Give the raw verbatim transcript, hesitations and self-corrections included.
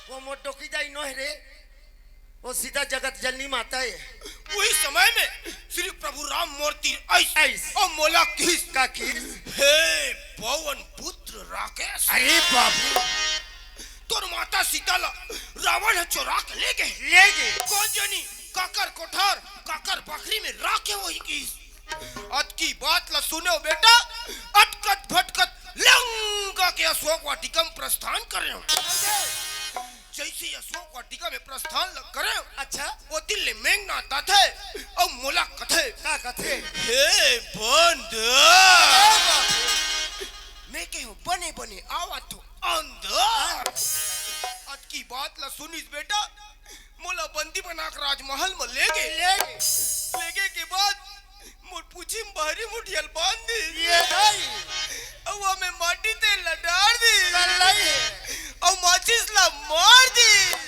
वो मोर डोकी दाई नोहे रे, वो सीता जगत जननी माता हे। उही समय में श्री प्रभु राम मोर तीर आइस। आइस। अउ मोला किहिस, का किहिस? हे पवन पुत्र राकेश, अरे बाबू। तोर माता सीता ला रावण ह चोरा के ले गे। ले गे। कोन जनी काकर कोठार, काकर बखरी में राखे होही किहिस। अतकी बात ला सुनेंव बेटा, अटकत भटकत लंका के अशोक वाटिका में प्रस्थान करेंव। जइसे ही अशोक वाटिका में प्रस्थान ल करेंव, अच्छा। ओती ले मेघनाथ आथे अउ मोला कथे, का कथे? हे बंद, मैं केहेंव बने बने आवत हों अंदर। अतकी बात ला सुनिस बेटा, मोला बंदी बना के राजमहल में ले गे। ले गे। ले गे के बाद मोर पूछी में भारी मुठियल बांध दिस। ये नहीं। अउ ओमे माटी तेल ला डार दिस। कर लई हे। अउ माचिस